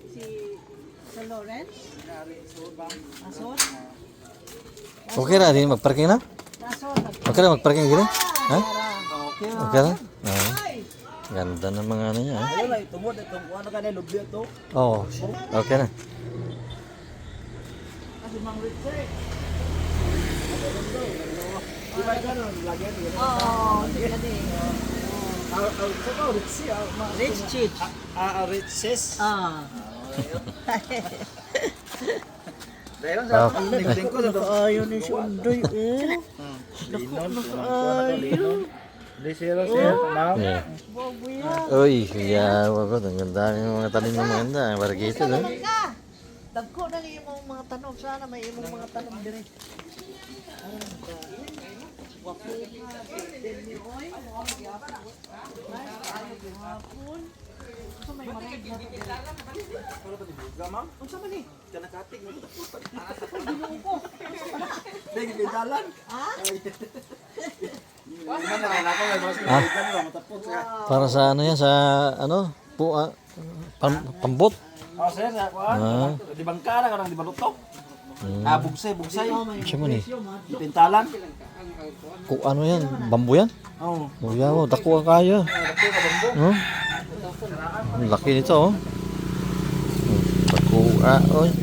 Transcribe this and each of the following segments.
Si Sir Lawrence? Asol? Okay ra din magparking na? Asol. Okay ra magparking gini? Ha? Okay. Okay ra? Ah. Ganda ng mga ano niya. Ah. Wala tungod itong kuan ka na lubli ito. Oo. Okay na. Kasi Mang Richie. Di ba ganun? Lagi ito. Oo, sige na din. Ah, ah, sa ko Richie ah. Rich Chich. Ah, ah, Riches. Ah. Dayon Ah. sa tingko sa to. Ayo ni si Undoy eh. Linon, ayo. Di sila sir, ma'am. Yeah. Bobuya. Uy, yeah, wag ang ganda ng mga tanim ng maganda, ang variegated, eh. Ka. Dagko na ni imong mga tanom sana may imong mga tanom dire. Wapo nga, ni oy. Ay, gihapon. Unsa may maray na to? Ma'am, Unsa man ni? kanakatig mo. Ay, Ginoo ko. Dai gidalan. Ha? Ah. Para sa ano yan, sa ano, pu, ah, pambot. Oh, sir, sa kuan. Ah. Di bangka na kanang di balutok. Ah, bugsay, bugsay. Siya man eh. Ipintalan. Ku, ano yan, bambu yan? Oh. Uya mo, dako ang kaya. Dako ka bambo. No? Ang laki nito, oh. Dako, ah, oy.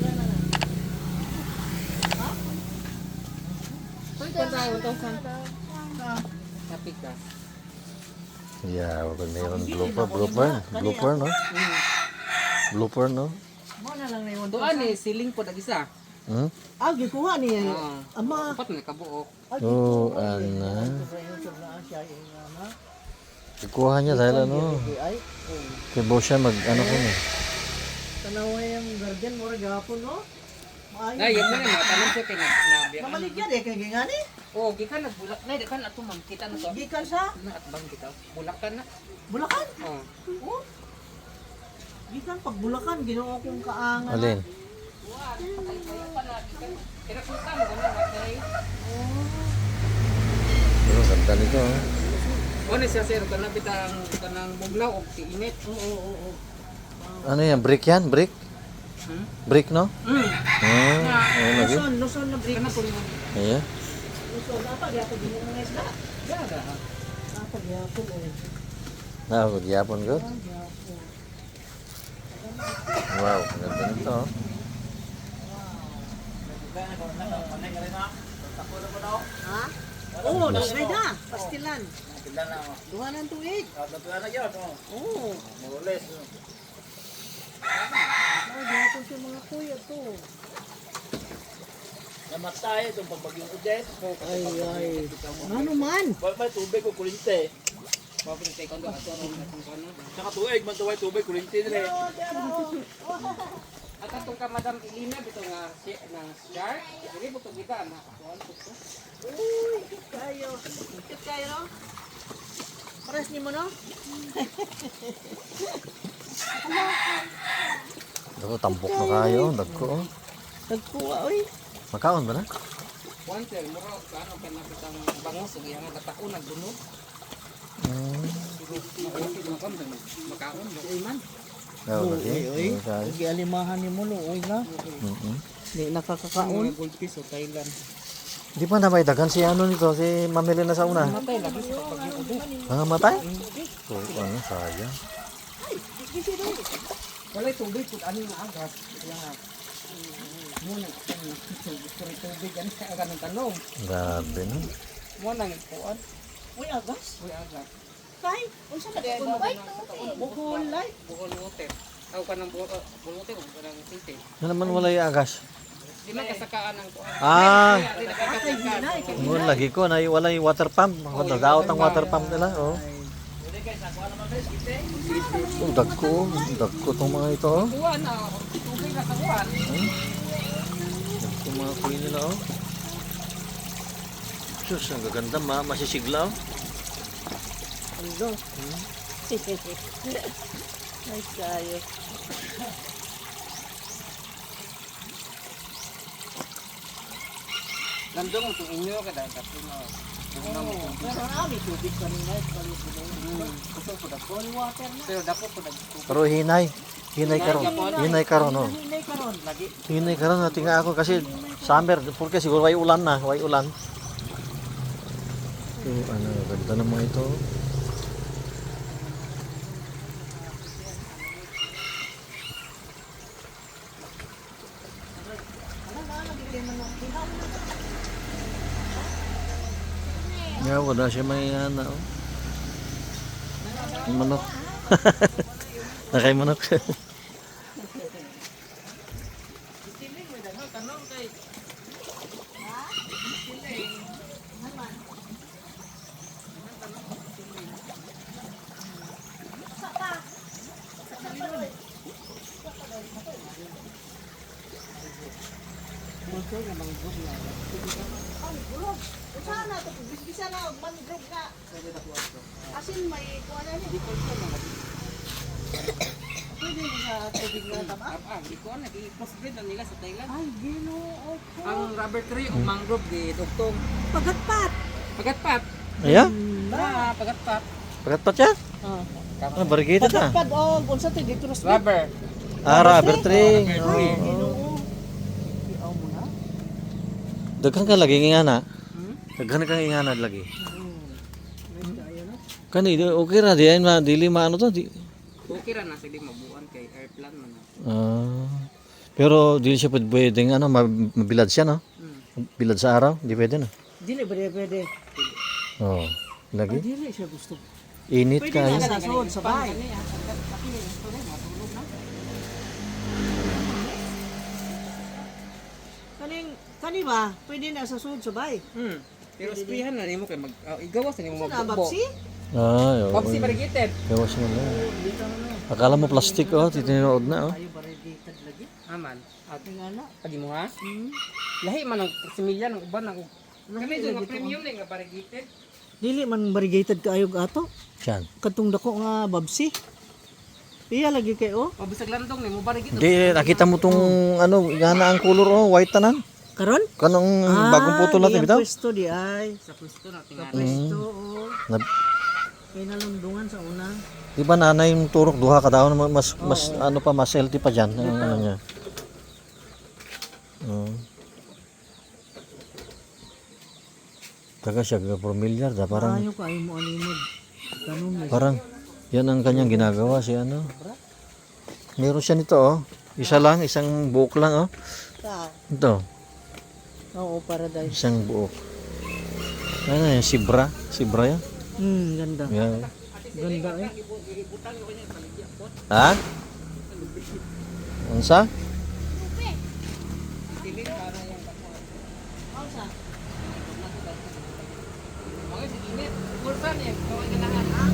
Yeah, wag mayroon blooper, blooper, blooper, no? Blooper, no? Mo na lang na imong Tuan eh, siling po dag isa. Hmm? Ah, gikuha ni Ah. ama. Upat na kabuok. Ah, Oh, gikuha ni. ana. Sa YouTube na siya yung ama. Ikuha niya dahil ano, Ay, kay siya mag, ano ko eh. tanawa yung garden mo ra gihapon no. Maayo. Nay, yun mo na mga tanong siya kay nag nabiya. Namaligyan eh kay gingani. Oh, gikan nagbulak. Nay, di kan ato ma'am, kita na to. Gikan sa Na at bang kita. Bulakan na. Bulacan. Oh. Oh. Gikan pag Bulacan Ginoo kong kaangan. Alin? Kinakuta mo gano kay. Pero ganda nito, oh. Oh, ni siya sir kana bitang kanang bugnaw og tiinit. Oo, oo, oo. Ano yan, brick yan? Brick? Hmm? Brick, no? Mm. Ah, oo, lagi. Luzon, Luzon na brick. Kana po Ayan. Luzon apa gyapon din mga isda. Gaga. Apa gyapon oy. Na, magyapon ko. Gyapon. Wow, ang ganda nito, oh. Ha? Oo, nagray na. Pastilan. Tingnan na. Duha ng tuig. Ah, tuwa na gyud. Oh. Oo. More or less. Oh, gyapon sa mga kuya to. Namatay itong pagbagyong udet. Ay, ay. Ano man? Wala may tubig o kuryente. Wa po ni kondo ato ron atong kana. Tsaka tuig, man tuway tubig, kuryente dire. At atong ka Madam Elena bito nga si na shark. Dili po to kita na. Kuan po to. Uy, cute kayo. Cute kayo, no? Pares ni mo, no? Dako, tambok na kayo. Dagko, oh. Nagkuha, uy. Makaon ba na? Kuan sir, mura og ano kana bitang bangos ug iyang natako nagdunod. Mausig man kam makaon luoy man. Oo, lagi. Uy, uy. Oo, kayo. Gialimahan ni mo, uy na. Di nakakakaon. Mga goldfish o Thailand. Di pa na may dagan si ano nito, si Mamili na sa una. Matay lagi sa pagbagyong udo. Mga matay? Oo, ano, sayang. Walay tubig pud ani nga agas. Kaya nga mo nang tubig tubig ani sa ganang tanong. Grabe, no? Mo nang kuan. Uy, agas. Uy agas. Kay, unsa ka di ba? Buhol, lay. Buhol water. Aw kanang buhol water o kanang city. Ano naman wala yung agas? Di man kasakaan ang kuan. Ah! Di nakakasakaan. Ngun lagi ko na wala yung water pump. Nadaot ang water pump nila, oh. Oh, dagko, oh. Dagko tong mga ito, oh. Kuan na tubig na sa kuan. Dagko mga kuya nila, oh. Sus, ang gaganda, ma masisigla, oh. Ano? Ay, kayo. Nandong itong inyo kada kato na. Oo, pero nami tubig kanina. Kusog po dagko. Holy water na. Pero dako po dagko. Pero hinay. Hinay karon. Hinay karon, no. Hinay karon. Lagi. Hinay karon na tinga ako kasi summer porque siguro way ulan na, way ulan. Ito, ano, ganda naman ito. Yeah, wala siya may ano. Oh. May manok. Nakay manok siya. Mangrove. Unsa na to? Bisbisa na og mangrove na. Asin may kuha na ni. Pwede mo sa tubig na tama? Ah, di ko na i-crossbreed na nila sa Thailand. Ay, Ginoo ko. Ang rubber tree o mangrove di dugtong. Pagatpat. Pagatpat. Ayan, Ah, pagatpat. pagatpat siya. Ah. Ah, variegated na. Pagatpat og unsa to dito na Rubber. Ah, rubber tree. Rubber tree. Oo. Ginoo. Iaw mo na. Daghan ka lagi ngana. Hmm? Daghan ka ngana lagi. Nice kaayo no. Kani okay ra di ay ma dili maano to di. Okay ra na sige mabuan kay airplane man na. Ah. Pero dili siya pwede pwedeng ano mabilad siya, no? Bilad sa araw, di pwede na. Dili ba pwede? Oo. Lagi. Dili siya gusto. Init Pwede kayo. na sa sud sa bahay. Kaning kani ba? Pwede na sa sud sa bahay. Pero sprihan na nimo kay mag igawas na nimo Sa na magbubo. babsi? Ay, oo. Babsi variegated. Gawas mo na. Akala mo plastic oh, titinood na oh. Ayo variegated lagi. Aman. At Nga na. pagi mo ha? Lahi man ang similya ng uban ang kami nga premium na nga variegated. Dili man variegated kaayo ato. Yan. Katong dako nga babsi. Iya lagi kay oh. O bisag landong nimo variegated. Di nakita mo tong ano, ngana ang color oh, white tanan. Karon? Kanong bagong putol natin di ang bitaw. Pwesto di ay. Sa pwesto na tingali. Pwesto oh. Na, Kay nalundungan sa una. di ba nanay yung turok duha ka daw mas mas ano pa mas healthy pa diyan ang ano niya. Oo. Taga siya ga familiar da parang Ayo kaayo mo alimod. Tanong na. parang yan ang kanyang ginagawa si ano. Meron siya nito oh. Isa lang, isang buok lang oh. Ta. Ito, Oo, paradise. isang buok. Ano yan, sibra? Sibra yan? Ganda. Yan. Ganda eh. Ha? Unsa? Mga si init. Pulsa ni kung ganahan.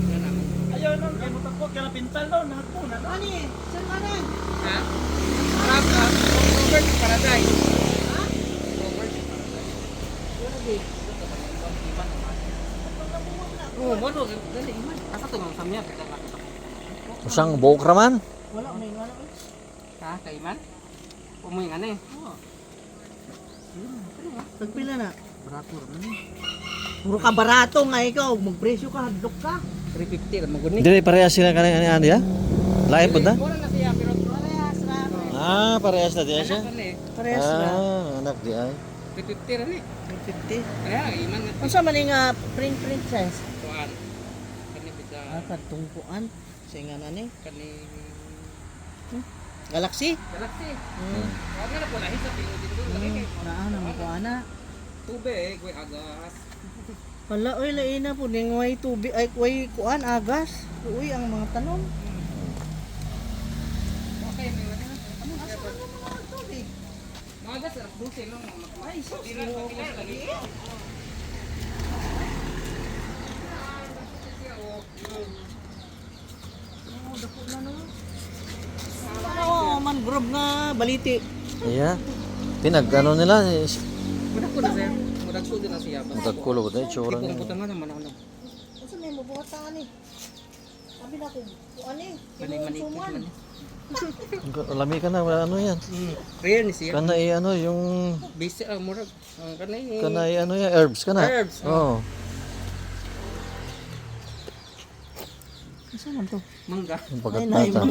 Ganahan. Ayaw nun, kay mutapot ka na pintal no, nako na. Ani, saan ka na? Ha? Rap, Robert Paradise. Ha? Robert Paradise. Oo, mo no, dali iman. Asa to ng samya kita ka. Usang buok raman? Wala may wala eh. Ha, kay iman? Umoy nga eh. Tagpila na. Barato ra man. Puro ka barato nga ikaw, magpresyo ka, hadlok ka. 350 ra maguni. Dili parehas sila kanang ano ano ya? Lain pud na? Mura na siya pero Parehas ra. Ah, parehas na diya siya. ano eh. Parehas ra. Ah, anak di ay. 350 ra ni. 350. Kaya iman nga Unsa man nga print princess? kuan. Kani bisa Ah, kadtong kuan. Sa nga na ni. kani Galaxy? Galaxy. Wag na po lahi sa tingod dito lagi kay Naa na mo kuana. tubig, way agas. Wala oy laina po ning way tubig ay way kuan agas. Uy ang mga tanom. Okay, may wala na. Asa man mo mga tubig? Mga gas, alas 12, no? Ay, sus. Pila lagi. Oo, dako na no. Oo, mangrove nga baliti. Iya. Pinag ano nila eh, Mudag ko na sir. Mudag ko din na siya. Basta Magkakulo ba tayo tsura Hindi niya. ko nga naman ako nag Unsa may mabuhat ta ani? Sabi na ko kuan eh. mani-mani. Kinusuman. Lami ka na wala ano yan. Rare ni siya. Kana i ano yung Basic ang murag. Ang kanay. kana i ano yan herbs kana. Herbs, Oo. Saan man to? Mangga. Yung pagatpatan.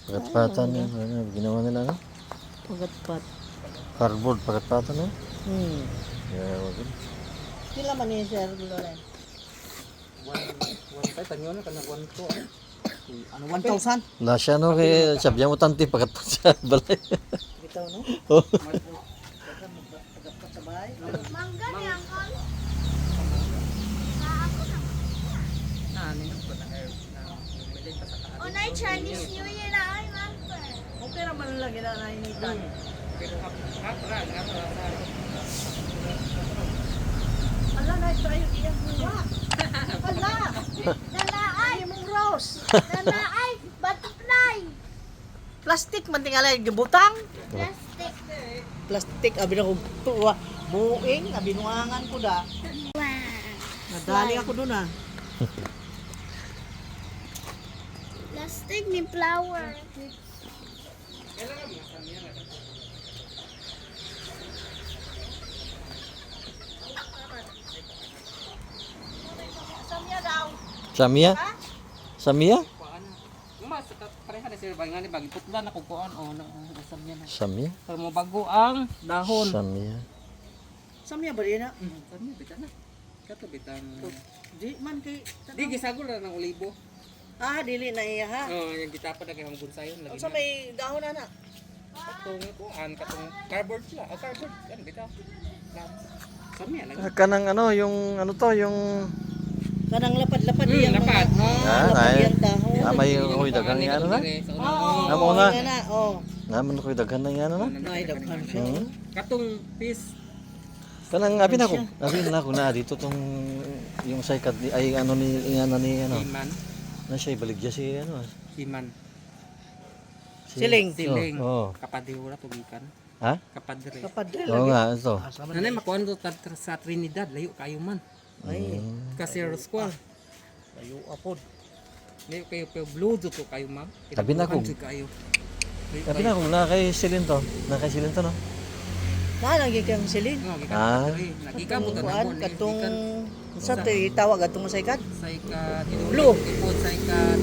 Pagatpatan yun. Ano, ginawa nila, no? Pagatpat. Cardboard, pagatpatan, no? Yeah, wag. Sila man ni Sir Loren. One five, tanyo na kanang 1 2. Ano, 1,000? Na siya, no? Kaya sabi mo tanti, pagatpat sa balay. Bitaw, no? Oh. Pagatpat sa bahay. Mangga ni Uncle. Na ko na na bili pa sa kaan. Unay Chinese New Year na ay mangga. Okay raman lang gina na initan. Pero hap hap ra nga ra sa Ala na ito ay iyang buwa. Ala! Nanaay. Ay, mong rose. Nanaay. Butterfly. Plastic man tingali gibutang. Plastic. Plastic abi na ko tuwa. Buing abi nuangan ko da. Wow. Nadali ako dun ah. Plastic ni flower. Samia? Samia? Mas pareha na sila ba nga ni bagi putla na kukuan o na usam niya na. Samia? Pero mo bago ang dahon. Samia. Samya ba rin na? Samya bita na. Kato bitang. Di man kay Di gisagol ra ng olibo. Ah, dili na iya ha. Oh, yung gitapon na kay ang bunsayon lagi. Unsa may dahon ana? Katong kuan katong cardboard sila. Ah, cardboard kan bitaw. Samya lagi. Kanang ano, yung ano to, yung... Kanang lapad-lapad iyang lapad. mga- Ah, Ah, lapad ay. iyang dahon. Ah, may uy, daghan nga ano na. Sa una. Oo, Amo na. nga na, oh. Naman ko daghan na nga ano na. Ay, daghan siya. Katong piece Kanang abi na ako na dito tong yung saykad ni ay ano ni ingana ni ano. Iman. Na siya ibaligya si ano. Iman. Si, Siling. Siling. Oh, oh. Kapadre tugikan. Ha? Kapadre. Kapadre Oo lagi. nga, ito. Nanay makuan to sa Trinidad layo kayo man. Ay, Kasi Rosqual. layo apod. Layo kayo pero blue to kayo ma'am. Tabi na ko. Kinabuhan jud kayo. Layo Abi na ako na kay Silin to. Na kay Silin to no. Na lagi kang silin. No, gikan Ah. kapadre. Nagikan mo Kuan tanawon. katong sa ti tawag atong saykad? Saikat. Blue. Ipod saikat.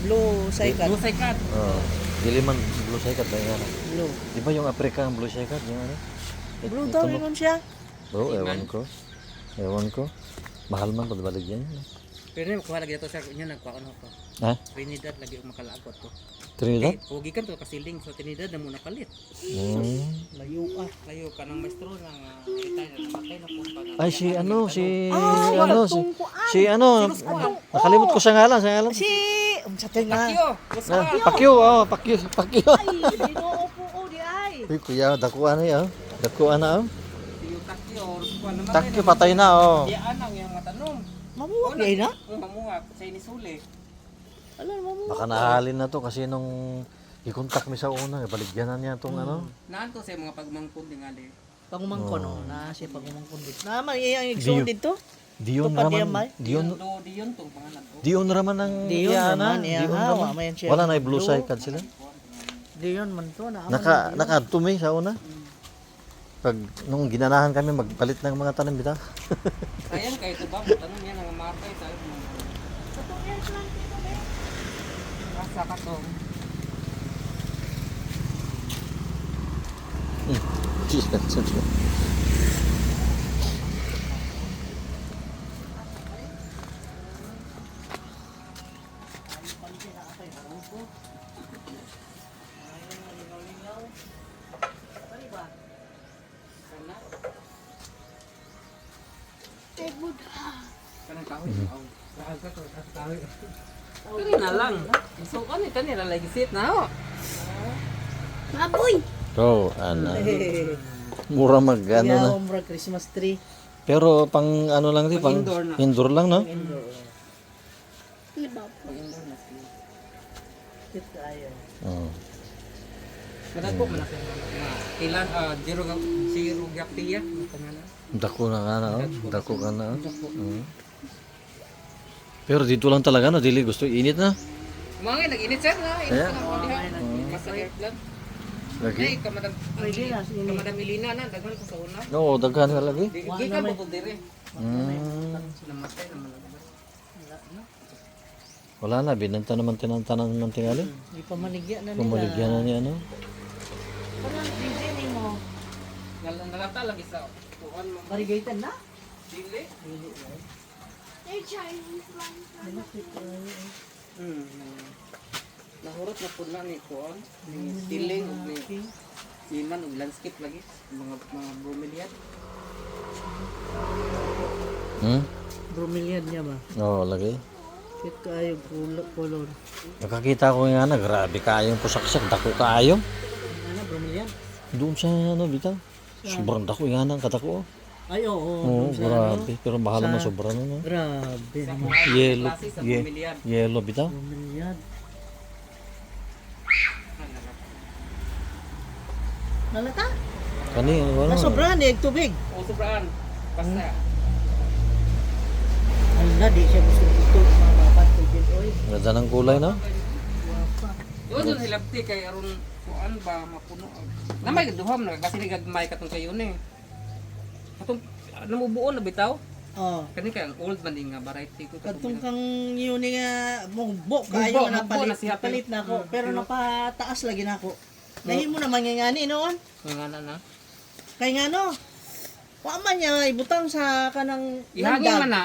Blue saykad. Blue saikat. Oh. Dili man blue saykad ba yan? Blue. Di ba yung Africa ang blue saykad yung ano? Blue daw ito- ingon siya. Bro, ewan ko. Ewan ko. Mahal man pag baligyan yun. Pero na makuha lagi ato sa inyo nagkuha ko. Ha? Trinidad lagi ang makalagot to. Trinidad? Eh, huwag ikan to kasiling sa Trinidad na muna palit. Layo ah. Layo ka ng maestro na nga retire na namatay na po pa na. Ay si ano si Ah, ano si si ano nakalimot ko sa ngalan. Si unsa tay nga? Pakyo! Ah, Pakyo, oh, Pakyo, Pakyo. Ay, Ginoo po o di ay. Uy, kuya, dakuan na oh. Dakuan na oh. Tiyo Takyo, Rosqual namatay Takyo patay na oh. Di anang yung matanom. Mamuwag di ay na. Ang mamuha sa inisuli. Ala mamuwag. Baka nahalin na to kasi nung i-contact mi sa una, baligyan na niya tong ano. Naan to sa mga pagmangkon tingali. Pangumangkon oh, na siya pangumangkon dito. Naman iya ang igsoon dito. Dion Tupad raman, niya, May. Dion, Do diyon tong pangalan ko. Dion raman ang Dion iya na. raman, iya, Dion ha, raman. wa man siya. Wala na blue cycle sila. Diyon man to na. Naka mi sa una. Pag nung ginanahan kami magpalit ng mga tanim bitaw. Sayang kayo to ba matanom yan ang matay sa mga. Asa ka to. Ay, Buddha. Kanang kahoy. Kahoy ka to, kahoy. Kani na lang. So kani kani na lagi sit na ho. Maboy. Oh, ano. Mura mag ano na. Iya, murag Christmas tree. Pero pang ano lang di, pang Pang indoor na. indoor lang no? Iba. Cute kaayo. Madagko man na sa mga ilan zero zero gapia ang pangalan. Dako na ka na, oh. Dako ka na. Oh. Pero dito lang talaga no, dili gusto init na. Mga nga nag-init sir na, init Yeah. na ako diha. Basta airplan. Lagi. Ay, kamadam Pwede na ini. kamadam Ilina na daghan ko sa una. Oo, daghan ka lagi. Di gikan po to dire. Mm. Namatay naman lang. Wala na, binenta naman tinantanan naman tingali. Ipamaligya na nila. Pumaligyan na niya, ano? Parang busy ni mo. Nalata lagi sa kuan mo. Variegated na? Dili. They're Chinese ones. Nahurot na pud na ni kuan. Ni siling ug ni iman ug landscape lagi mga bromeliad. Hmm? Bromeliad niya ba? Oo, lagi. Cute kaayo color. Nakakita ko nga na, grabe kaayong pusaksak, dako kaayo. Ano, bromeliad? Doon sa ano, bitaw. Sobrang dako nga nang katako. Oh. Ay, oo. Oo, Doon sa grabe. Pero mahal naman sa- sobra nun. No? Grabe naman. Yellow, Klase sa bromeliad. yellow bitaw. Bromeliad. Nalata? Kani, wala. Nasobrahan eh, tubig. O sobraan. Basta. Ala, di siya gusto gusto. Mga babat, tubig, oy. Ganda ng kulay, no? Yun dun hilabti kay aron kuan ba mapuno. Namay duham na kasi ni gagmay katong kayo ni. Katong namubuo na bitaw. Oh. Kani kay ang old man nga variety ko Katong kang yun nga mugbo kaayo Mugbo, na mugbo napalit, na siya, pero- napalit na ako. Pero napataas lagi na ako. Nahimo naman nga ngani noon. Nga na na. Kay nga no. Wa man niya ibutang sa kanang Ihangin landag. man na.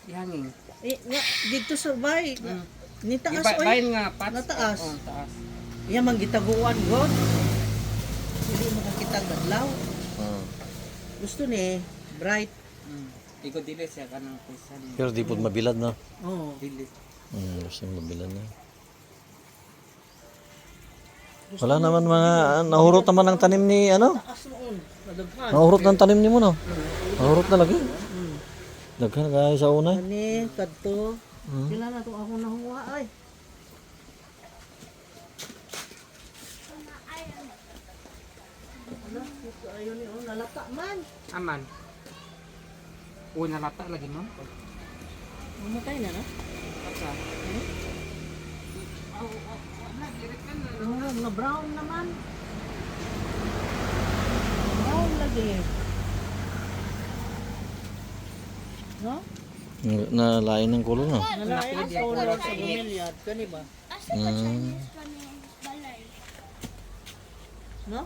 Ihangin. Eh, nga, dito sa bay. Ni taas Iba- oy. Bahin nga pats. Nataas. Oo, taas. Iya man gitaguan god. Hindi makakita gadlaw. Hmm. Gusto ni bright. Igo dili siya kanang kusan. Pero di po mabilad, no? Oh. Dili. Gusto mabilad na. Wala naman mga, nahurot naman ang tanim ni, ano? Taas noon. Madaghan. Nahurot ng tanim ni mo, no? Nahurot na lagi. Daghan kaya sa una. Kani kadto. Sila na to ako nahuwa ay. Ala, ito ayon ni oh, nalata man. Aman. Uy, nalata lagi ma'am. Mamatay na na. Asa? Mga mga brown naman. Brown lagi. No? Nalain ng kulong, no? Nalain ang color sa bromeliad. Kani ba? Asa ka Chinese one yung balay? No?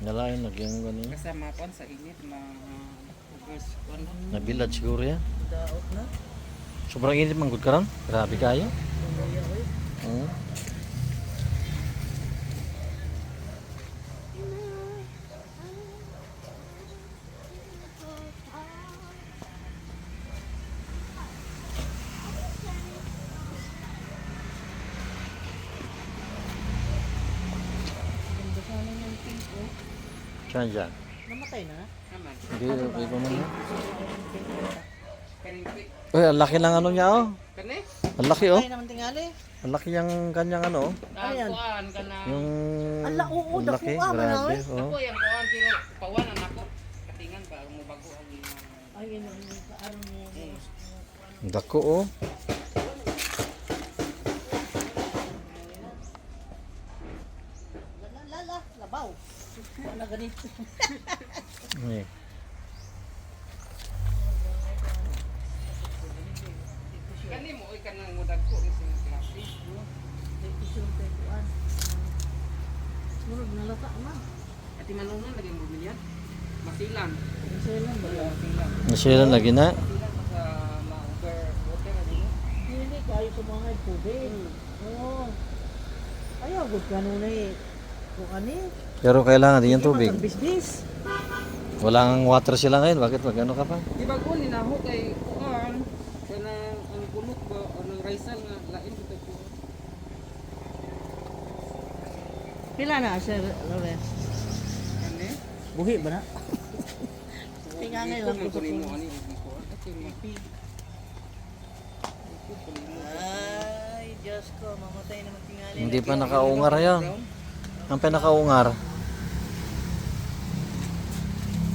Nalain lagi ang ganun. Kasi makuan sa init ma overs kuan. Nabilad siguro yan. Daot na. Sobrang init manggod ka ron. Grabe kayo. Oo. Ganda sana yung pink oh. Diyan, dyan. Namatay na. Aman. Hindi, okay pa man yan. Kaning Uy, ang laki ng ano niya, oh. kani? Ang laki, oh. Ay naman tingali. Ang laki yung kanyang ano, oh. Ah, Ayan. kuan kana. Yung... Ala, oo, ang laki, dakuha man, grabe, oy. oh. Ako yang kuan pero pawanan ako. Katingan ba mo bago ang Ay, yun ang kaaro mo. Ang Dako, oh. La la la, labaw. Wala ganito. Eh. Kani mo oy kanang mo dagko ni sa klase. Kuan. Murag nalata na. Ati manunan lagi mo bilyan. Masilan. Masilan ba? Masilan. Nasilan lagi na. Masilan pa sa ma-over water ano. Hindi kayo sa mga tubig. Oo. Ayaw, good ka nun eh. Kung ano eh. Pero kailangan din yung tubig. Business. Walang water sila ngayon. Bakit mag-ano ka pa? Di ba ko ninaho kay kuan kanang ang kulot ba anong raisal nga lain kita ko. Pila na, Sir Lawrence? Kani? Buhi ba na? Tingangay lang ko ko sa nimo puno. ani og kuan. Ati mo. Ay, Diyos ko, mamatay naman tingali. Hindi pa nakaungar yan. Ang pinakaungar.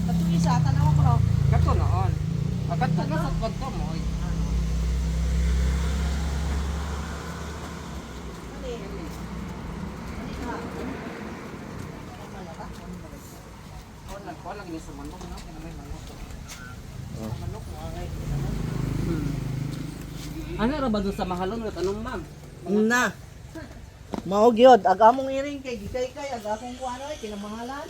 Katong isa, tanawa ko raw. Kato noon. Ah, kato na sa pagto mo. oy. Kuan lang, kuan lang ni sa manok no, kaya may manok. Manok mo ay. Ano ra ba dun sa mahalon rat anong ma'am? Na. Mao gyud ag among iring kay gikay kay ag akong kuan oy kinamahalan.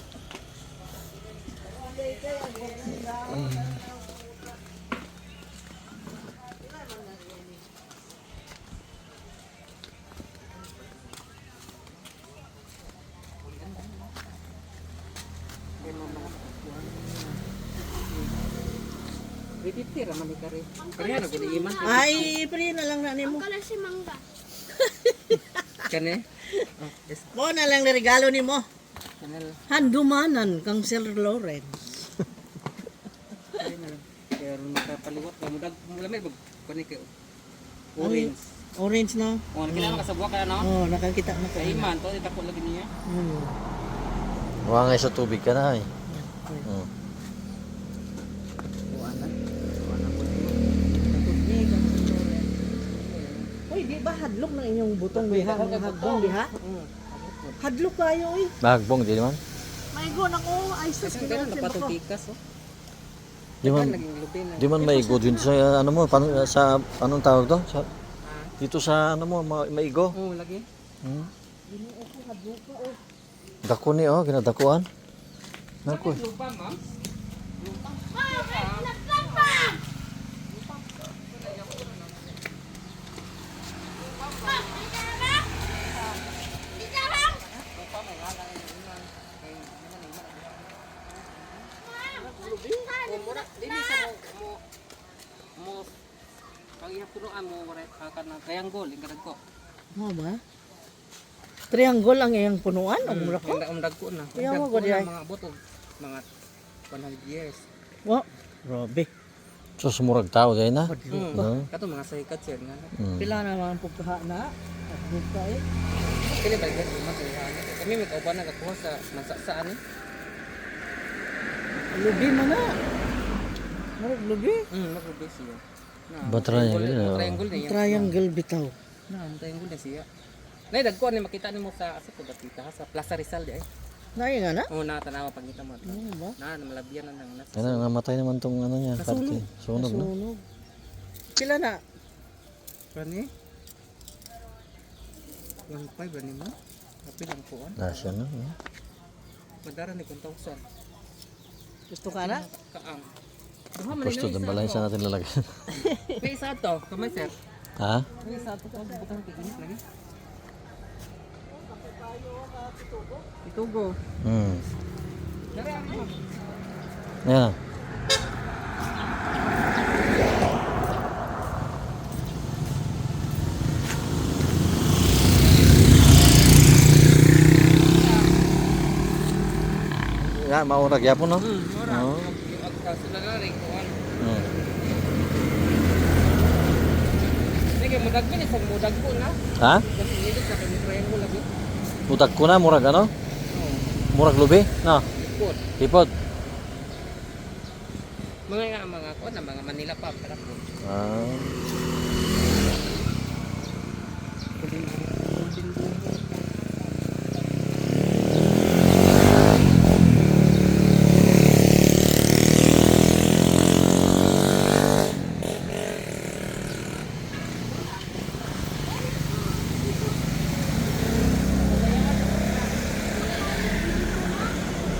Ripiti ra man ni kare. Kare na gud iman. Ay, pre na lang na nimo. Ang kalas si mangga. Kani? Oh, yes. Mo na lang ni regalo nimo. Kanel. Handumanan kang Sir Lawrence. Kare na lang. Kaya ron makapaliwat ka mudag mulamay bag kani kay orange. Orange no? Oh, nakita mo kasabwa ka no? Oh, nakakita na ko. Sa iman to itako lagi niya. Wangay sa tubig ka na eh. Mm. Kuan na. Ni kang Sir Lawrence. Uy, di ba hadlok ng inyong butong diha? Mga hagbong diha? Hadlok kayo oy. Bagbong, di man. May go nako, ay sus Kasi ganun ginawa napatong tikas oh. Di man, Naging lubi na. di man maigo dun sa ano mo, paano, sa anong tawag to? Sa, dito sa ano mo, maigo. Oh, lagi. Hmm. Dako ni oh, ginadakuan. Nako. Lupa, ma'am. Wow, may nagpapa! Ma'am, dito na ba? Dito na ba? Oh, mura dili sa mo mo mo pag iyang punuan mo wala ka na triangle ing ko. Mo ba? Triangle ang iyang punuan, ang mura ko. Ang dagko na. Kaya mo, Dagko gud, na ay. mga abot og mga 100 years. Wa, grabe. So sumurag tao dahil na. Hadlok ka. No? Kato mga sahikat sir nga. Mm. Pila na man pugkaha na. Hadlok ka eh. Kini ba gyud man sa Kami may kauban na kakuha sa mansasaan eh. Lubi man na. Murag lubi. Magrubi siya. Na, Ba triangle, triangle, oh. triangle niya. Triangle bitaw. Na, triangle na siya. Nay dagko ni makita nimo sa asa ko dapita sa Plaza Rizal di ay. Naay nga na? Oh, na tanawa pagita mo. Ano ba? Na malabyan na nang nasa. Ano, namatay naman tong ano niya, parte. Sunog no. Sunog. Pila na? Kani? 1.5 ba nimo? Kapil ang kuan. Na siya no. no? Madara ni kung 1,000. Gusto ka na? Kaang. Duha man Pwesto doon balay sa natin lalagyan. May isa to, kamay sir. Ha? May isa to kung butang tiginis lagi. Itugo. Dara ari mo. Ayan. Ya, maurag yapon no? Ora. Oo. Ag sila na rin kuan. Sige, mudag ni sa mudag ko na. Ha? Kasi nindot sa kay triangle lagi. Mudag ko na murag ano? Oo. Murag lubi? No. Ikot. Ipod. Mga nga mga kuan na mga Manila pa para po. Ah.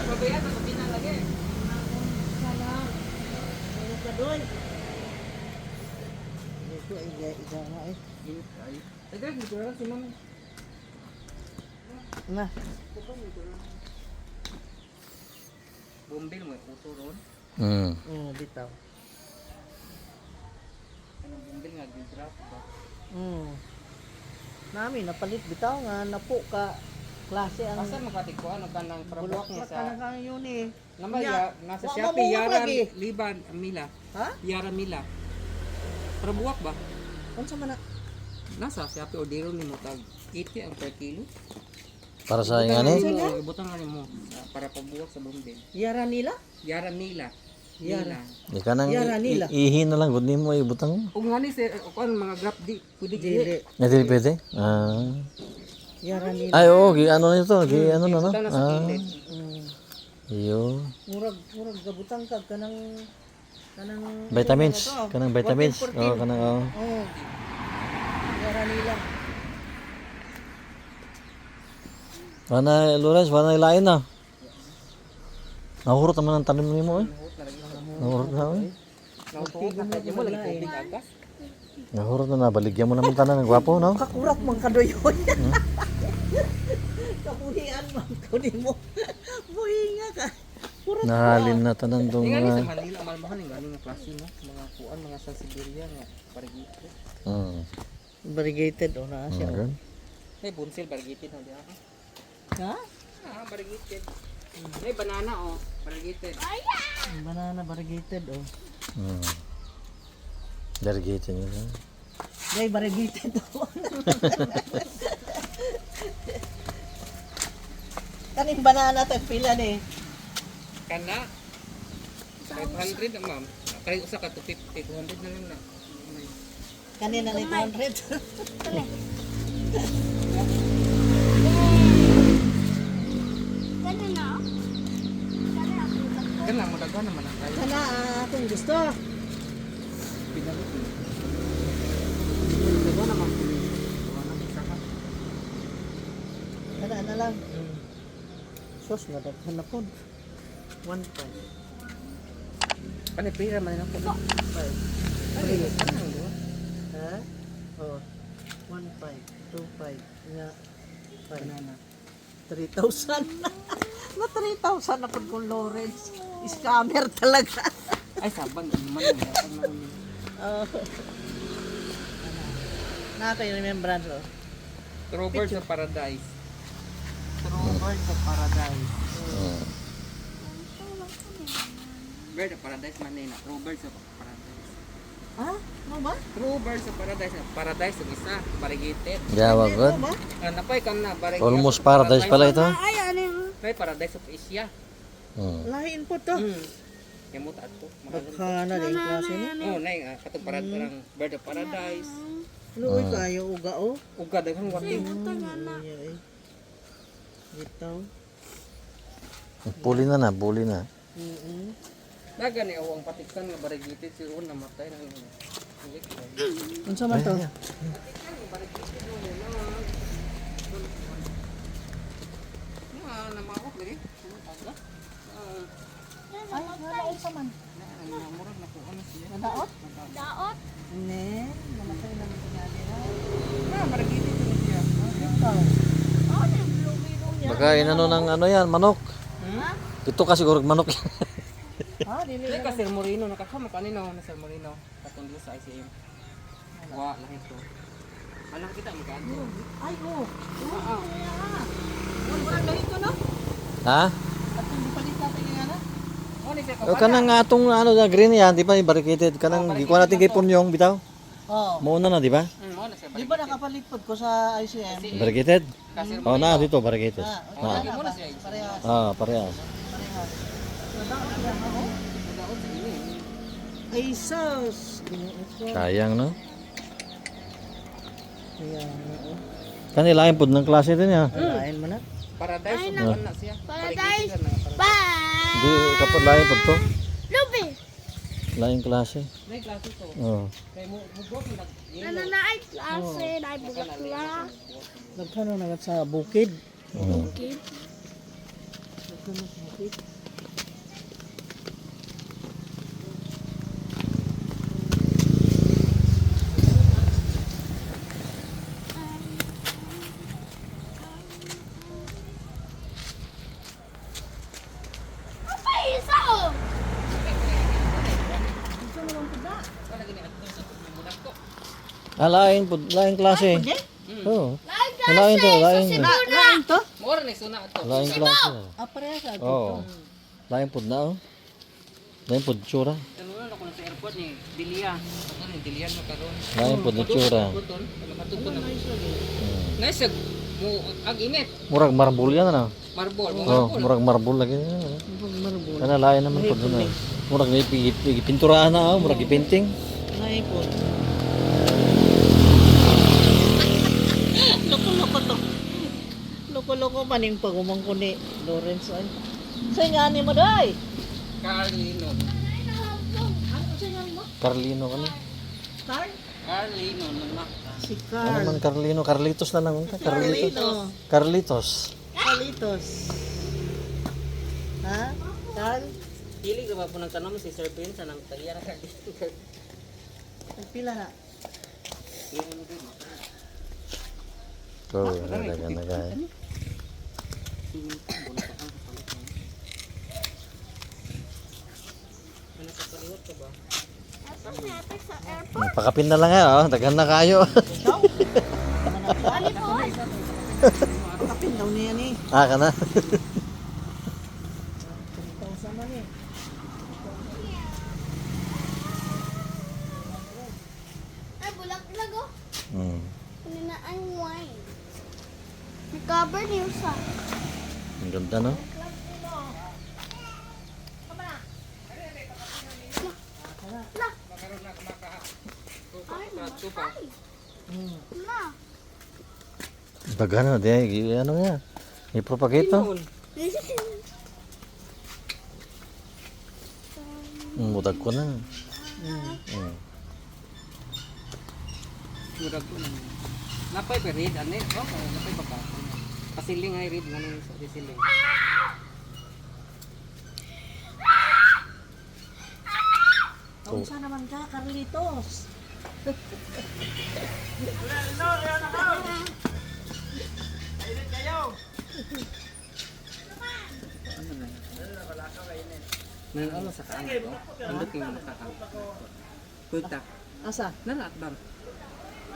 Pabayaan sa kabina lagi. Ano ka doy? Ito ay iga nga eh. Ay, dito na si ma'am. Na. Bombil mo uso ron. Oh, bitaw. Anong bombil nga gidrap ba? Nami napalit bitaw nga napo ka klase ang Asa makatikwa ano kanang prabuak niya Bulak sa ka na kang yun eh. Namay Nya, ya, nasa wa Shopee mamuwak Yara lagi. Liban Mila. Ha? Yara Mila. Prabuak ba? Unsa man na? Nasa Shopee order nimo tag 80 ang per kilo. Para sa nga ni? Ibutang ibutang nga nimo para pabuwak sa bombil. Yara nila? Yara Mila. Yara. Mila. Di ka nang Yara nila. ihi na lang gud nimo ibutang. Ug ngani sir, kuan mga grab di pwede Dili. Na dili pwede? Ah. Yara nila. Ay oo, gi ano nito, gi ano na no. Ibutang na sa Ah. kilid. Iyo. Murag murag gabutang ka kanang kanang Vitamins, ano to? kanang vitamins. 14, Oh, kanang oh. Oh. Yara nila. Wala, Lawrence, wala ilain na. Nahurot naman ang tanim nimo eh. Nahurot na eh. Nautuot na kay mo lagi tubig agas. Nahurot na nabaligyan mo naman tanan ng gwapo, no? Kakurat man kadoyoy. Kabuhian man ko nimo. Buhinga ka. Kurat. Nahalin na tanan dong. Ingani sa Manila malmahan ang galing nga klase no, mga kuan mga sa Siberia nga variegated. Variegated oh na siya. Okay. May bunsil variegated na diha. Ha? Ah, variegated. May banana oh, variegated. Banana variegated oh. Variegated yun. Eh. Day variegated oh. Kaning banana tag pila ni. Kana 500 na ma'am. Kay usa ka 250, 200 na lang na. Kanina na 800. Ganun na. Oh. Kana ako. Kana mo daghan naman ang kayo. Kana ah, akong gusto. Pinalit. Daghan naman. Wala na isa ka. Kana na lang. Sus, nadaghan na pod. 1.5. Kani pira man ako. Five. Ay, ano ba? Ha? Oh. 1.5, 2.5, nga 5. Banana. 3,000. Na 3,000 na pod kong Lawrence. Scammer talaga. Ay saban naman ang Oh. Na kayo remembrance oh. True Birds of Paradise. True Birds of Paradise. Bird of Paradise man na. True Birds of Paradise. Ha? Mo ba? True Birds of Paradise. Paradise ang isa. Variegated. Yawa good. Mo ba? Ah, napay kan na. Variegated. Almost paradise pala ito. Ay, ano yung... May Paradise of Asia. Lahin po to. Yamot ato. Mahal. Daghan na din klase ni. Oh, nay ah, katong parad parang Bird of Paradise. Luoy kayo uga oh. Uga daghang wati. Iya, eh. Bitaw. Puli na na, puli na. Daga ni awang patiksan nga variegated si Un namatay na. Hindi ko. Unsa man to? Ah, namawak lagi. Aga. Ay, nanaot pa man. Murag na ko ano siya. Nanaot? Daot. Ne, namatay na man tingali ha. Ah, variegated na siya. Bitaw. Oh, yung blueberry niya. Baka inano ng ano yan, manok. Ito kasi siguro manok. Ha, dili. Dili ka Sir Moreno nakakama kanino na Sir Moreno katong dito sa ICM. Wa lahi to. Alam kita magkaadto. Ay, oh. Oh, yeah. Murag lahi to no? Ha? At hindi palit natin nga na. Mo ni siya O kanang atong ano na green yan, di ba? Yung Variegated kanang gikuha natin kay Punyong bitaw. Oh. Mauna na, di ba? Mo na siya. Di ba nakapalit pod ko sa ICM? Variegated? Ka Sir Oh, na dito variegated. Ah, Ah, Mo na siya. Parehas. ah parehas. Parehas. Nadaot siya, oh. Daot sa ini. Ay, sus. Ginoo ko. Sayang no. Kaya nga, oh. Kanilain pod ng klase din ya. Alain mo na. Paradise of ano na siya. Paradise. Variegated na nga, paradise. Bye. Di kapag lain pod to. Lubi. Lain klase. May klase to. Oh. Kay mo mugok nag Nananaay klase. Ay, bulaklak. Daghan na nagat sa bukid. Okay. Daghan na sa bukid. Apa isa oh? Ah, lain pod, lain klase. Oh. Lain Lain to, lain. Lain to? Mo ra ni suna ato. Lain klase. Ah, parehas ato. Oh. Lain pod na oh. Lain pod tsura. Tanunan ako na sa airport ni Dilia. Ato ni Dilia no karon. Lain pod na tsura. Buton, makatugtog na. Nice mo ag init. Murag marble yan ano. Marble, mo Oh, marble. murag marble lagi. Marble. Kana lain naman pod na. Murag na ipinturaan na oh, murag ipinting. Lain po. Loko-loko to. Loko-loko maning pagumang ko ni Lawrence ay. Sa nga ni mo day. Carlino. Ano sa nga ni mo? Carlino kani. Carl? Carlino na. Si Ano Carl. man Carlino? Carlitos na lang. Carlitos. Carlino. Carlitos. Carlino. Carlitos. Ha? Carl? Dili ka ba po ng tanom si Sir Ben sa nang tagya na ka. Nagpila na. So, dagan na kayo. Pakapin na lang nga, oh. Dagan na kayo. Kapin daw niya ni. Ah, kana. 3,000 man eh. Ay, bulak-lag oh. Ano na ang wine. Recover niyo sa. Ang ganda, no? Ay, matay. Ma. Dagan na, di. Ano nga? I-propagate to. Mutag ko na. Murag ko na. Napay pa red ani oh, napay pa ka. Pasiling ay red ngano sa siling. Unsa naman ka, Carlitos? Nan ano sa kaan ko? Andot yung mga kaang. Kuta. Asa? Nana at bam.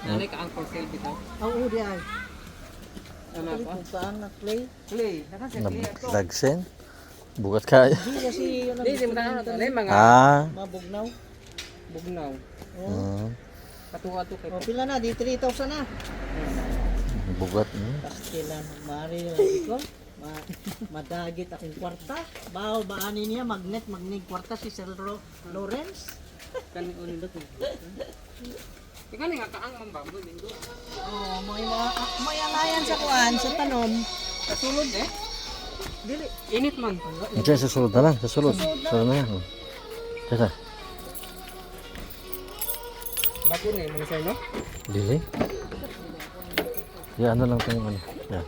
Nanay ka ang for sale bitaw. Oo, di ay. Ano Palit ako? mo saan na clay? Clay, naka sa clay ato. Nagsen. Bugat kayo. Di kasi yun ang Di di mo tanong ato mga Ah. mabugnaw. bugnaw. Katuwa to kay O, pila na, di 3,000 na. Bugat. Kailan, mari lagi ko. Madagit akong kwarta. Bao, baani niya, magnet, magnig kwarta si Sir Lawrence. Kani unindot mo. Ikaw ni nga kaang mambambo nindo. Oh, may mga may angayan sa kuan sa tanom. Kasulod eh. Dili. Init man. Diyan, sa sulod na lang. Sa sulod. Sulod na yan. Teka. Bago ni mga sir no? Dili. Ya, ano lang tayong ano. Yan.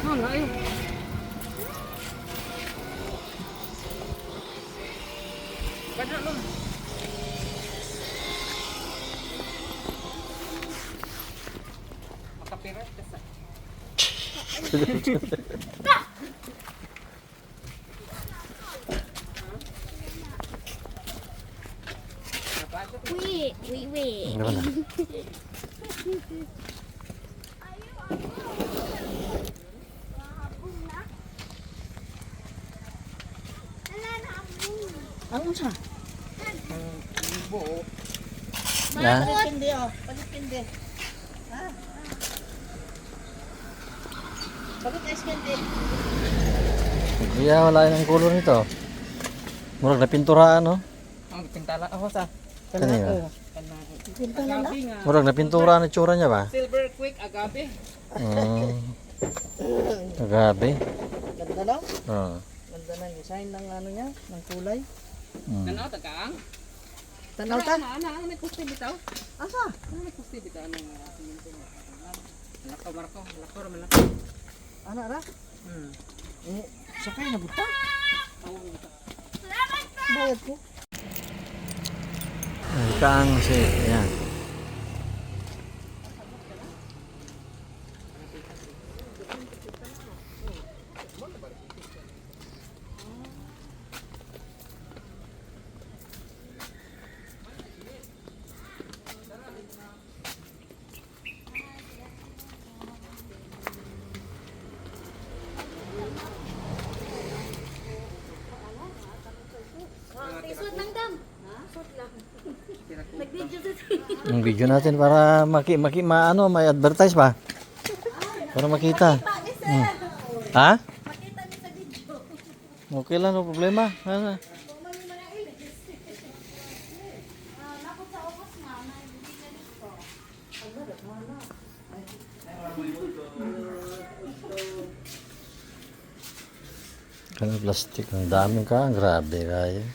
Ano ay. Kada lang. Makapirat ka sa. Wait, wait, wait. Ano na? Ang unsa? Buo. Ya. Palit kindi oh, palit kindi. Ha? Palit ice candy. Kaya wala yung color nito. Murag na pinturaan, no? Ang pintala ako sa Kanina. Pintala na. agabi nga. Murag na pintura ang itsura niya ba? Silver quick agabi. Grabe. Ganda no? Oh. Ganda ng design ng ano niya, ng kulay. Tanaw ta kaang. Tanaw ta. Ana ana may kusti bitaw. Asa? Ano may kusti bitaw anong simento nga. Lakaw marako, lakaw ra man lakaw. Ana ra? Eh, sakay na buta. Bayad ko. Ang kaang si, yan. Isod lang dam. Isod lang. Nag-video sa Yung video natin para maki maki maano, may advertise ba? Para makita. Ha? Makita niyo sa video. Okay lang, no problema. Ano? Nakot sa ubos nga, hindi ka dito. Kanang plastic. Ang daming ka. Grabe kaya.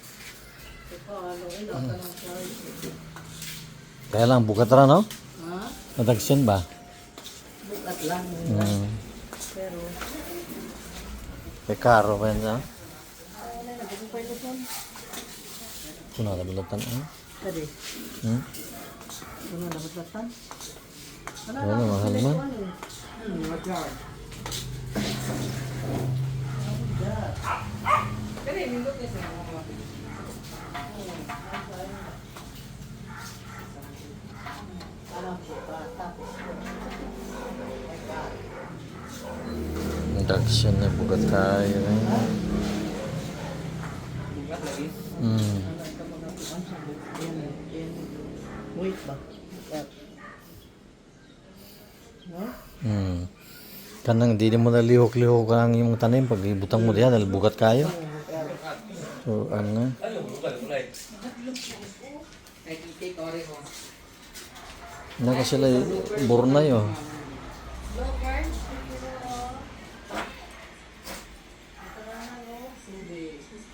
Kaya lang, bukat ra, no? Ha? Madagsin ba? Bukat lang. Pero, Kay karo pa yan, ha? wala na, bagong piloton. Kuna na bulatan, ha? Kadi, Hmm? ano na bulatan? Wala Wala, mahal man. Wajar. Kani nindot ni sa mga. Madagsin na bukat kayo. Eh. Bugat lagi. Wait ba? Bukat. No? Kanang dili mo na lihok-lihok ang imong tanim pag ibutang mo diha dahil bugat kayo. So ano? Ay kay kore ko. Naka sila burnay oh.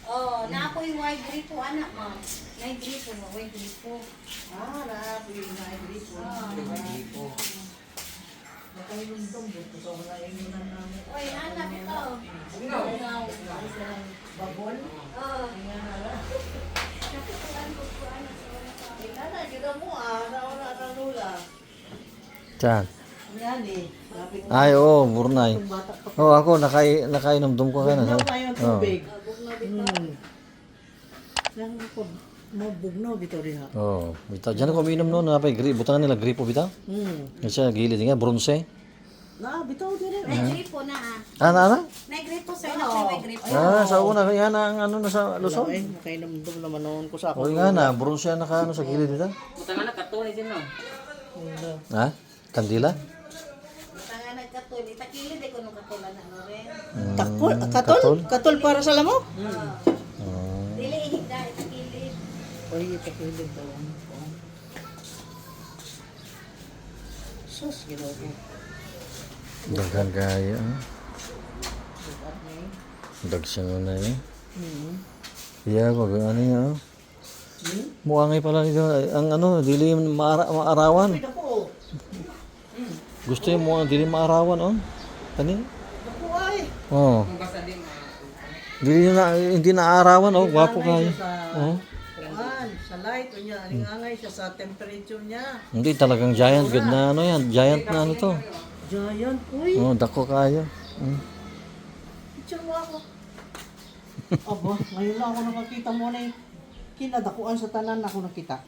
Oh, na ako yung white gripo, anak, ma'am. May gripo mo, white gripo. Ah, naapoy na ay gripo. Makayundong buto sa mga ingunan namin. Oy, anak, ito. Babon? Oh. Ana, kita mo ah. Nauna na lula. Tiyan. Yan eh. Sabi ko, Ay oo, burnay. bata pa. Oh, ako nakainom dum ko kana. Bugnaw kayo ang Oh. tubig. Lang ako, mabugnaw bitaw diha. Oh, bitaw diyan ako umiinom noon, napay gripo, butangan nila gripo bitaw. Kasi gilid nga bronze. Na, bitaw dire. May gripo na ah. Ana ana? May gripo sir, na siya may gripo. Ah, sa una yan ang ano na sa Luzon. Ay, makainom-dum naman noon ko sa ako. Oh, nga na, bronze yan naka ano sa gilid bitaw. Butangan na kato ni siya no. Ha? Kandila? Tanga nagkatol, itakilid eh kuno katolan na no rin. Takol, katol? Katol para sa lamok? Dili ihigda, itakilid. Oy, itakilid daw. Sus, ginoo ko. Daghan kayo. Ah. Dagsan na eh. Yeah, wag ano yan. Oh. Muangay pala nito. Ang ano, dili maarawan. Uy, dako. Gusto yung muang dili maarawan oh. Kani? Dako ay. Oh. Kung basta di ma. Dili na hindi naarawan oh, gwapo kayo. Oh. Kuan, sa light unya, alingangay siya sa temperature niya. Hindi talagang giant good na ano yan, giant na ano to. Giant, uy. Oh, dako kayo. Picture mo ako. Aba, ngayon lang ako nakakita mo na eh. Kinadakuan sa tanan ako nakita.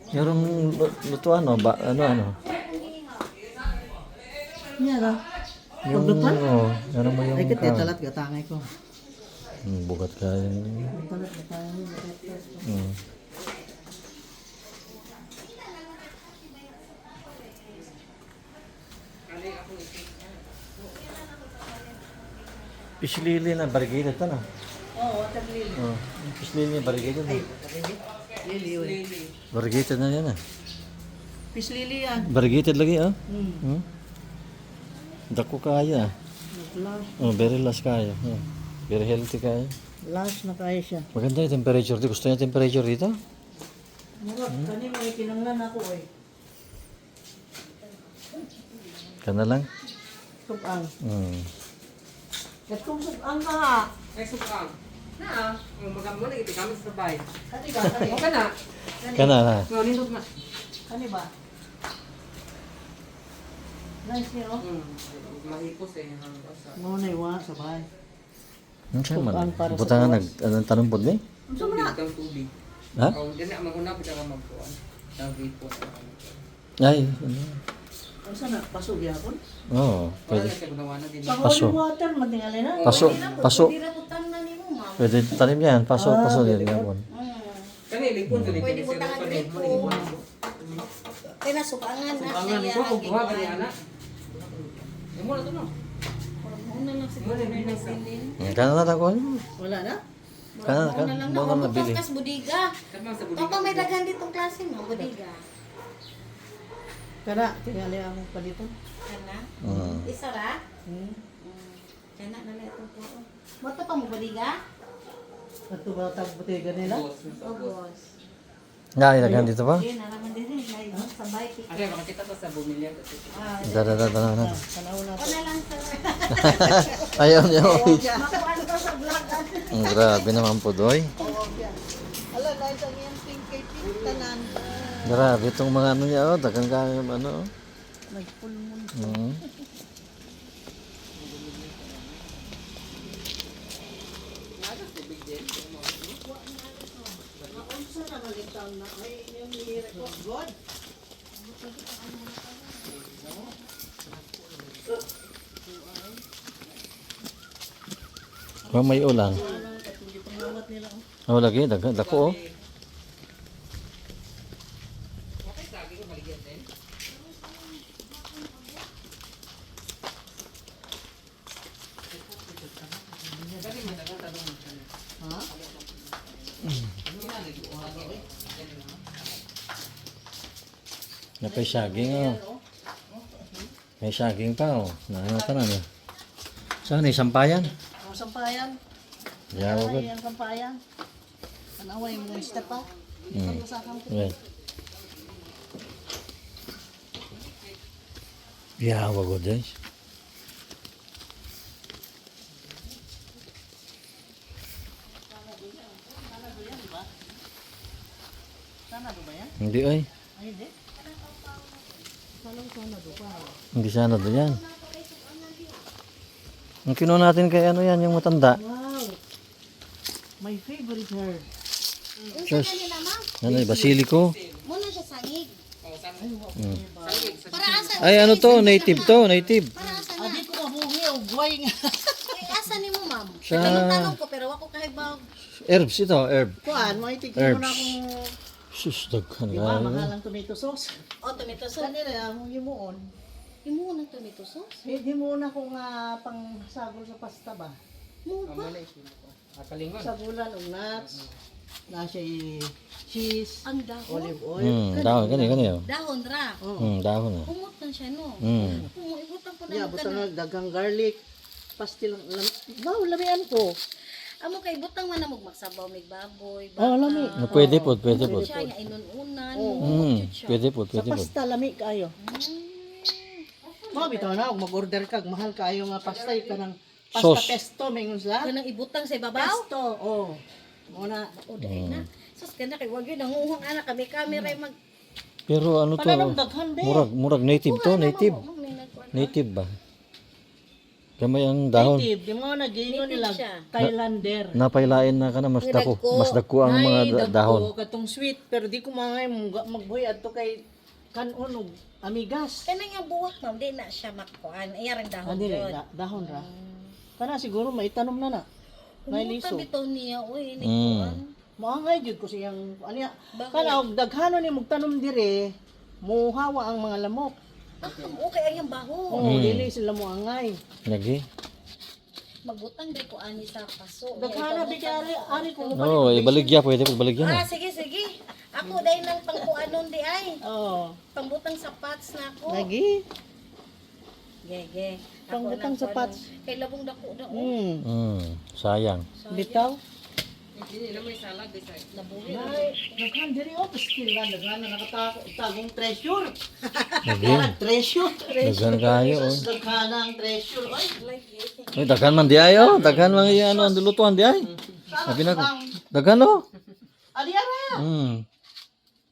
Merong lutuan oh, ba, ano ano. Niya ra. Yung oh, meron mo yung Ay, kit talat gatangay ko. Bugat kayo. Talat gatangay ko. Fish lily na variegated na. Oh, water lily. Oh, fish lily variegated na. Lily, uy. Variegated na yan ah. Fish lily yan. Variegated lagi ah. Dako kaya. Last, Oh, very last kaya. Oh, very healthy kaya. last na kaya siya. Maganda yung temperature dito. Gusto niya temperature dito? Murag, kani mo kinanglan ako eh. Kana lang. Subang. Katong subang ka. Ay sukang. Na ah, ang magammo na iti gamit sa bay. Kani ba? Kani, O kana. Kana na. No nindot na. kani ba? Nice niyo. oh. Mahipos eh ang basa. Mo na iwa sa bahay. Ano siya man? Subang para sa Buta nga gawas. nag anong tanong po ni? Unsa man na? Tubig ang tubig. Ha? Oh, dili na maguna pud ka magkuan. Ang gripo. Ay, ano? Unsa na paso gyapon? Oo, Wala pwede. na siya gunawa na din. Sa Paso. holy water man tingali na. Paso, paso. Pwede ra butang na nimo, ma'am. Pwede tanim yan. Paso, paso din. Yapon. Kani lipon kani Pwede butang ang gripo. Kaya na sukangan na Sukangan siya. ko kung buha gani ana. Imo na to no. Una lang siguro Mo na na bilang sa. nabilin. Kana na ako. Wala na? Kana, Una kana. lang na. Mo na O, nabili. butang kas budiga. Tapang sa budiga. Papa may daghan ditong klase mo, budiga. Kana tingali akong paliton. Kana? Mm. Isa ra? Hmm. Kana na lang itong po. Moto pa mo baliga? Ato ba tag botega nila? Oh, boss. Na, ilaghan dito pa? Yun, nalaman din eh. May sabay. Ari, makakita ko sa bumilya. Ah, Da, da, da, da, da. Tanaw na. o na lang sir. Ayaw niya. Oy. Makuan ko sa vlog. Ang grabe naman po, doy. Ala, dahil sa iyang pink kay pink tanan. Grabe itong mga ano niya, oh. Dagan ka, ano, oh. Nag-full moon. Maunsa na malitaw na. Ay, yung hira ko. God. Oh, may ulan. Oh, lagi, dagan, dako, oh. Napay saging, oh. May saging pa, oh. Naano pa na, no? Saan, eh, sampayan? Ang sampayan. Yeah, Ay, good. ang sampayan. Tanaway mo step pa. Sa akong Right. Yeah, wag guys. Sana ba yan? Hindi ay. Ay, hindi. Walang sana do pa. Hindi sana do yan. Ang kinuha natin kay ano yan, yung matanda. Wow. My favorite herb. Unsa Diyos. kanila ma'am? Ano, eh, basiliko. Muna siya sangig. Para asa? Ay, ano to? Native to, native. Para asa na? Adi ko mabuhi og guway nga. Ay, asa nimo ma'am? Sa- Tanong-tanong ko pero wako kahibaw. Herbs ito, herb. Kuan, mo itigil mo na Herbs. akong Sus, daghan di ba kayo. mahal ang tomato sauce. Oh, tomato sauce. Kanila akong himuon. Imo ng tomato sauce? Hindi mo na ko nga pang sagol sa pasta ba. Mo ba? Kalingon. Sagulan og nuts. Na siya cheese, Ang dahon. olive oil. Dahon, gani, gani. Oh. Dahon ra. Dahon. Oh. Humot na siya no. Ibutang ko na Yeah, mo butang kana. nga daghang garlic. Pastil lang. Wow, lamian ko. Amo kay butang man na mo magsabaw mig baboy. Oh, lami. No, pwede po, pwede po. Siya nga inununan. Pwede po, Sa pwede po. pasta lami kaayo. Mo bitaw na og mag-order ka, mahal kaayo nga pasta ka ng pasta Sauce. pesto mingon sila. Kanang ibutang sa ibabaw. Pesto, oh. Mo na. O dai na. Sus kana kay wag yun nanguhang ana kami camera mag Pero ano to? Pananom daghan be. Murag, murag native to, native. Native ba? Gamay ang dahon. Native, di mo na giingon nila Native siya. Thailander. Napailain na ka na, mas dako ang mga Nay, dagko, dahon. Katong sweet pero di ko mangay magbuhi adto kay kanon og amigas. Kanang ang buwak ma'am di na siya makuan. Iya rang dahon Dili, jud. dahon ra. Kana siguro maitanom na na. May Humutan liso. bitaw niya oy ni kuan. Maangay jud ko siyang ano Baho. kana og daghanon ni mugtanom dire, muhawa ang mga lamok. Ah, okay ang iyang baho. Oo, dili sila moangay. Lagi. Magbutang di ko ani sa paso. Daghana bi kay ari ari ko Oo, oh, ibaligya pwede po baligya Ah, na. sige sige. Ako dahil ng pangkuanon di ay. Oo. Pangbutang sa pots na ako. Lagi. Gege. Ako Pangbutang nang sa kuanon. pots. Kay labong dako na oh. Sayang. Bitaw. Hindi nila may salad. eh, sa Nabuhi. Nay, daghan diri oh, paskil lang daghan na nakatako tagong treasure. Lagi. Treasure. Daghan kayo. Oh. Daghan ang treasure. Ay, Ay, daghan man di ay oh. Daghan man yung ano, ang dulutuan di ay. Sabi na ko. Daghan oh. Ali ara.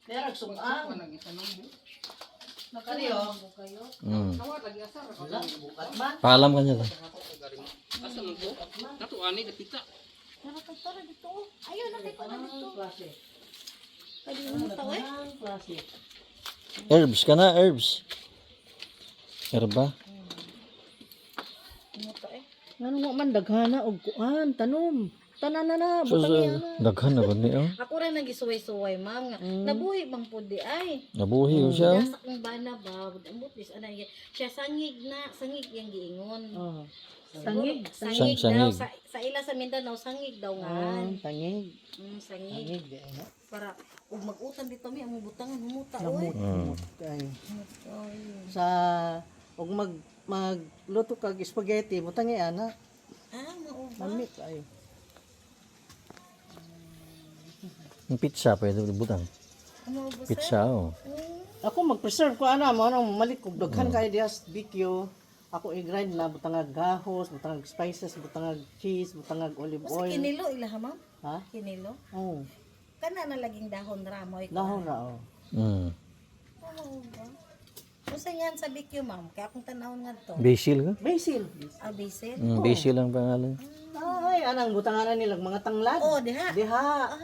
Merag sungang. Nakali oh. Wala, bukat man. Paalam ka niya. Asa man ko? Nato ani dapita. Tara kay tara dito. oh. Ayun na kay kuan dito. Klase. Kay mo taw eh. Ang klase. Herbs ka na, herbs. Herba. Mo ta eh. Ngano nga man daghana og kuan tanom. Tanan na na, So, butang so, iya na. daghan na ba ni oh. Ako ra nagisuway-suway ma'am nga. Nabuhi bang pud di ay. Nabuhi ko siya. oh. Nasa kong bana ba, ambot dis ana iya. Siya sangig na, sangig yang giingon. Oh. Sangig. Sangig, Sang- daw sangig. sa ila sa Mindanao sangig daw nga. Ah, tangig. Sangig. Tangig di ay na. Para ug mag-utan dito mi ang butangan humuta oy. Ay. Sa og magluto kag spaghetti, butang iya na. Lami kaayo. Yung pizza, pwede butang. Ano ba, sir? Pizza, oh. Ako mag-preserve ko ana mo anong malik kog daghan kay diha sa BQ. Ako i-grind na butangag gahos, butangag spices, butangag cheese, butangag olive Basta oil. kinilo ilaha, ma'am? Ha? Kinilo? Oh, Kana na laging dahon ra mo. dahon ra oh. Oo ba? Unsa yan sa BQ, ma'am? Kaya akong tanawon nga to. Basil ka? Basil. Ah, basil? Basil ang pangalan. Ay, anang butanganan nilang mga tanglad. Oh, diha. Diha.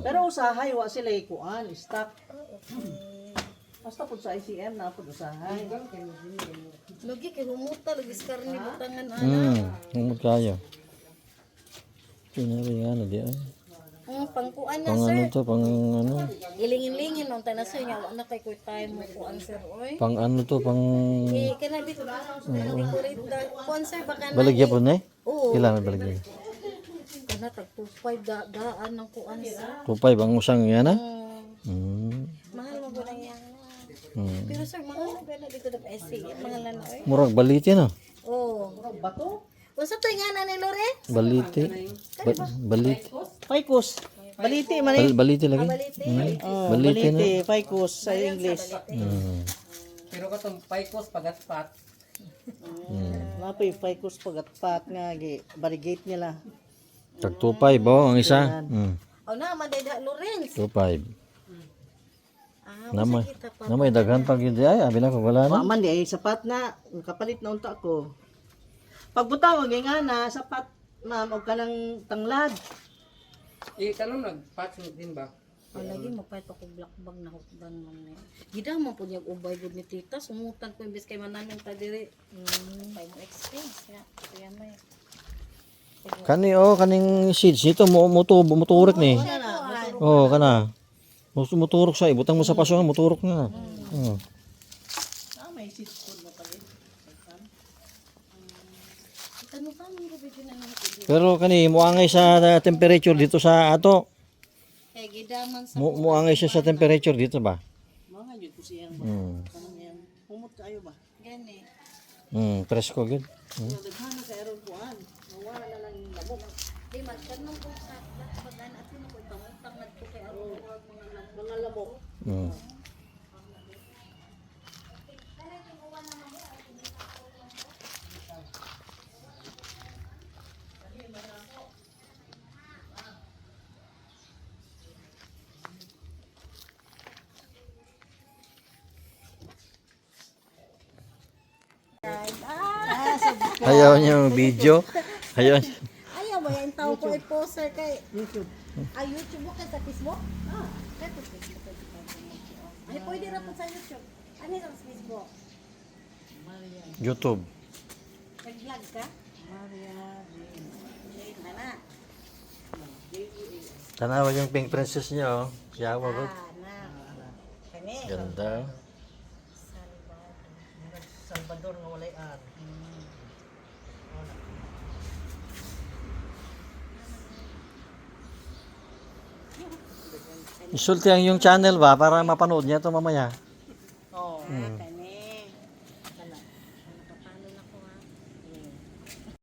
Pero usahay wa sila ikuan, stock. Oh, okay. Basta pud sa ICM na pud usahay. Lugi kay humuta lagi sa karne butangan ana. Humot kayo. Pinari nga na di ay. Pangkuan na Pang sir. ano to, pang ano. Gilingin-lingin nung tanan sir nya wa na kay kuy time mo kuan sir oy. Pang ano to, pang... Eh kana dito decorate da kuan sir baka na. Baligya po na eh? Oo. Kailangan may baligya. Kana tag 25 da daan ng kuan sir. 2.5 ang usang yan ah. Mahal mo gud ang yan. Pero sir mahal na ba na dito da SC mahal na na oy. Murag baliti no? Oo. Bato? Unsa to nga na ni Lore? Baliti. Baliti. Ficus. Baliti man eh. Baliti lagi. Baliti. Oh, Baliti na. baliti, ficus sa English. Pero katong paikos pagatpat. Napoy ficus pagatpat nga gi barricade nila. Tag 2.5 oh, ang isa. Oh na man day da Lorenz. 2.5. Ah, Namay. usa kita pa. Namay daghan pag yun ay abi na ko wala na. Wa man di ay sapat na ang kapalit na unta ko. Pagbutaw og nga na sapat ma'am og kanang tanglad. Eh tanong nagpatch din ba? Oh, lagi mapayto ko black bag na hukdan man ni. Gida man po niya ubay gud ni tita, sumutan ko imbes kay mananong ta diri. Pay mo expense ya. Kuya may. Kani oh kaning seeds nito mo mutubo muturok ni. Oh kana. Muturok sa ibutang mo sa paso muturok na. Ah, may seeds food mo palit. Kano pa mo rubid na nang Pero kani muangay sa temperature dito sa ato. Kay gida man sa Muangay siya sa temperature dito ba? Mga gyud ko siyang kanang iyang humot kayo ba. gani. Presko gyud. Daghan na kay aron kuan. Mawala na lang yung lamok. Di man kanong ko sa black bag ana ato na ko ipangutang ngadto kay aron murag mga lamok. Mga lamok. Ayaw niya mag video. Ayaw. Ayaw ba yung tao ko i-poster kay YouTube. Ah, YouTube mo kay sa Facebook? Ah, kay sa Facebook. Ay, pwede ra po sa YouTube. Ano sa Facebook? YouTube. Nag-vlog ka? Maria Jane. Jane, ana. Tanawa yung pink princess niya oh. Siyawa ko. Ana. Kani. Ganda. Salvador nga walay ar. Isulti ang yung channel ba para mapanood niya to mamaya.